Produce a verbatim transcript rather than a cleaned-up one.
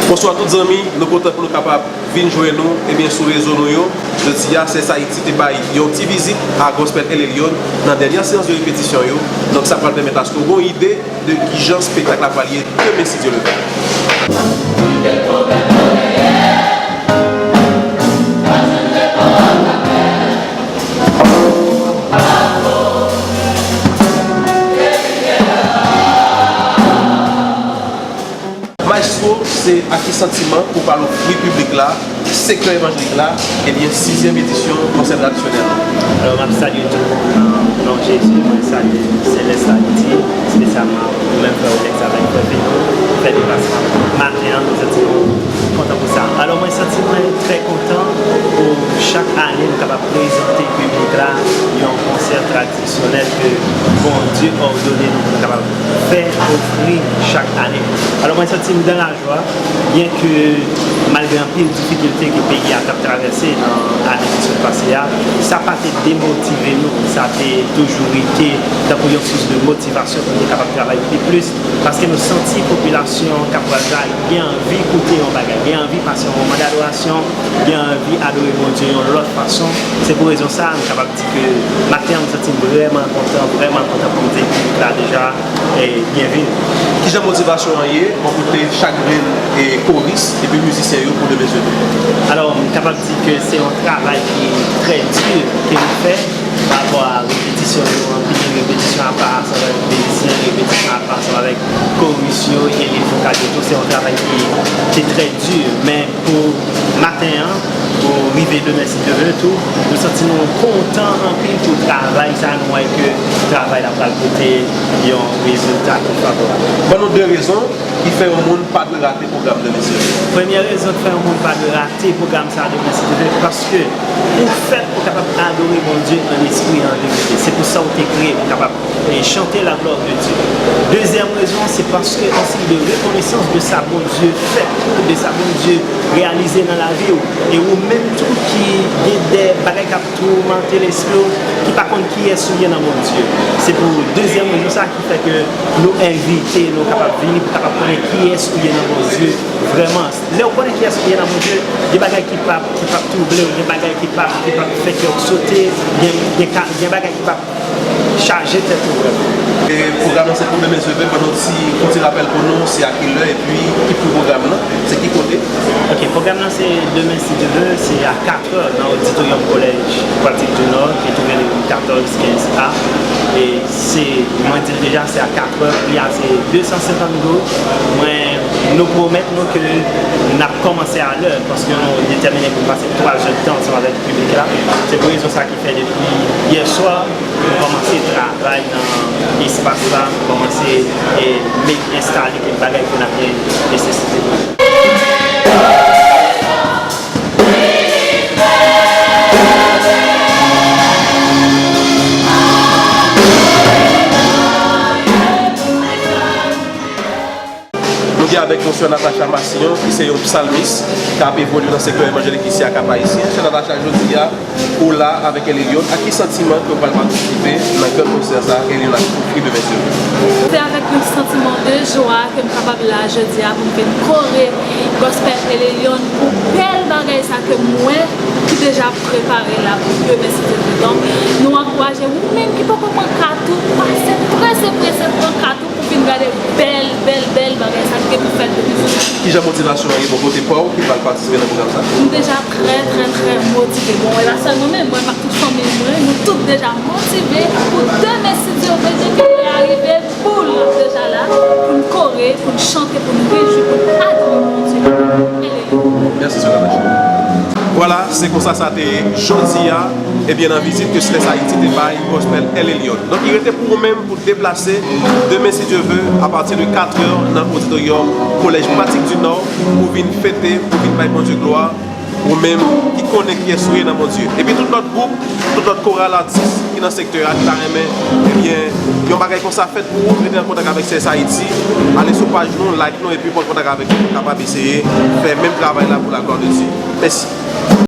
Bonswa tout zanmi, nou kontan pou nou kapab vin jwenn nou, ebyen, sou rezo nou yo. Jodi a, Sès Ayiti te bay yon ti vizit a Gospel El Elyon nan dènyè seyans de repetisyon yo. Donk, sa pral pèmèt aske w gen yon ide de kijan spektak la pral ye demen, si Dye le vle. Maestro, se ak ki santiman ou pral ofri piblik la, sektè evanjelik la, ebyen, sizyèm edisyon konsè tradisyonèl la? Alò, m ap salye tout moun nan non Jezi. Mwen salye Selès Ayiti, espesyalman ou menm frè Olex avèk frè Feno, fè deplasman maten an, nou santi nou kontan pou sa. Alò, mwen santi mwen trè kontan pou chak ane nou kapab prezante piblik la yon konsè tradisyonèl ke Bondye òdone nou pou nou kapab fè, ofri chak ane. Alò, mwen santi m dan lajwa, byenke malgre anpil difikilte ke peyi a t ap travèse nan ane ki sot pase a, sa pa te demotive nou, sa te toujou rete tankou yon sous de motivasyon pou nou kapab travay pi plis, paske nou santi popilasyon Kapwèl la gen anvi koute yon bagay, gen anvi pase yon moman dadorasyon, gen anvi adore Bondye yon lòt fason. Se pou rezon sa a, nou kapab di ke maten an, m santi m vrèman kontan, vrèman kontan pou m di piblik la deja, e, byenvini. Kijan motivasyon an ye bò kote chak grenn, e, koris epi mizisyen yo pou demen sou tou? Alò, m kapab di ke se yon travay ki trè di ke nou fè pa rapò a repetisyon yo, anpil repetisyon apa, ansanm avèk mizisyen, repetisyon apa, ansanm avèk koris yo, e lit vokal yo tou. Se yon travay ki te trè di, men pou maten an, pou rive demen, si Dye vle tou, nou santi nou kontan anpil pou travay sa a, nou wè ke travay la pral pote yon rezilta ki favorab. Ban nou de rezon ki fè yon moun pa dwe rate pwogram demen, si Dye vle. Premye rezon ki fè yon moun pa dwe rate pwogram sa a demen, si Dye vle, paske ou fèt pou kapab adore Bondye an espri e an verite. Se pou sa ou te kreye, pou kapab e chante la gloire de Dieu. Dezyèm rezon, se paske an siy de rekonesans de sa Bondye fè pou ou, de sa Bondye reyalize nan lavi w. E ou menm tou ki gen de bagay k ap toumante lespri w, ki pa konn kiyès ou ye nan Bondye. Se pou dezyèm rezon sa ki fè ke nou envite, nou kapab vini pou kapab konnen kiyès ou ye nan Bondye vrèman. Lè w konnen kiyès ou ye nan Bondye, gen bagay ki p ap, ki p ap twouble w, gen bagay ki p ap, ki p ap fè kè w sote, gen, gen ka, gen bagay ki p ap chaje tèt ou vrèman. E pwogram nan se pou demen, si Dye vle, ban nou ti, fè yon ti rapèl pou nou, se a ki lè, epi ki pou pwogram nan, se ki kote? Ok, pwogram nan se demen, si Dye vle, se a katrè nan oditoryòm Kolèj Pratik di Nò, ki twouve nan katòz kenz A. E se, mwen di l deja, se a katrè, pri a se de san senkant goud. Mwen, nou pwomèt nou ke n ap kòmanse a lè, paske nou detèmine pou n pase twa zè tan ansanm avèk piblik la. Se pou rezon sa ki fè depi yè swa, nou kòmanse travay nan espas la, nou kòmanse, e, met, enstale kèk bagay ke n ap gen nesesite pou. Nou gen avèk nou sè Natacha Massillon, ki se yon psalmis k ap evolye nan sektè evanjelik isi a Kap Ayisyen. Sè Natacha, jodi a, ou la avèk El Elyon. Ak ki santiman ke w pral patisipe nan gran konsè sa a, El Elyon ap ofri demen, si Dye vle? Se avèk yon santiman de jwa ke m kapab la jodi a pou m vin kore Gospel El Elyon pou bèl bagay sa ke m wè ki deja prepare la pou demen, si Dye vle. Donk, nou ankouraje ou menm ki poko pran kat ou, pase prese, prese pran kat ou pou vin gade bèl, bèl, bèl bagay sa ki gen pou fèt demen. Kijan motivasyon an ye bò kote pa w ki pral patisipe nan pwogram sa? M deja trè, trè, trè motive. Bon, e pa sèl mwen menm, mwen ak tout fanmi mwen, nou tout deja motive pou demen, si Dye vle, depi lè a rive, boul, n ap deja la, pou n kore, pou n chante, pou n rejwi, pou n adore Bondye. Alelouya. Mèsi, sè Natacha. Vwala, se konsa sa te ye jodi a, ebyen, nan vizit ke Sès Ayiti te bay Gospel El Elyon. Donk, li rete pou ou menm pou deplase demen, si Dye vle, apati de katrè nan oditoryòm Kolèj Pratik di Nò, pou vin fete, pou vin bay Bondye glwa, ou menm ki konnen kiyès ou ye nan Bondye. Epi tout lòt gwoup, tout lòt koral, atis ki nan sektè a, ki ta renmen, ebyen, yon bagay konsa fèt pou ou, rete an kontak avèk Sès Ayiti, ale sou paj nou, like nou, epi pran kontak avèk nou, pou kapab eseye fè menm travay la pou la glwa de Dye. Mèsi.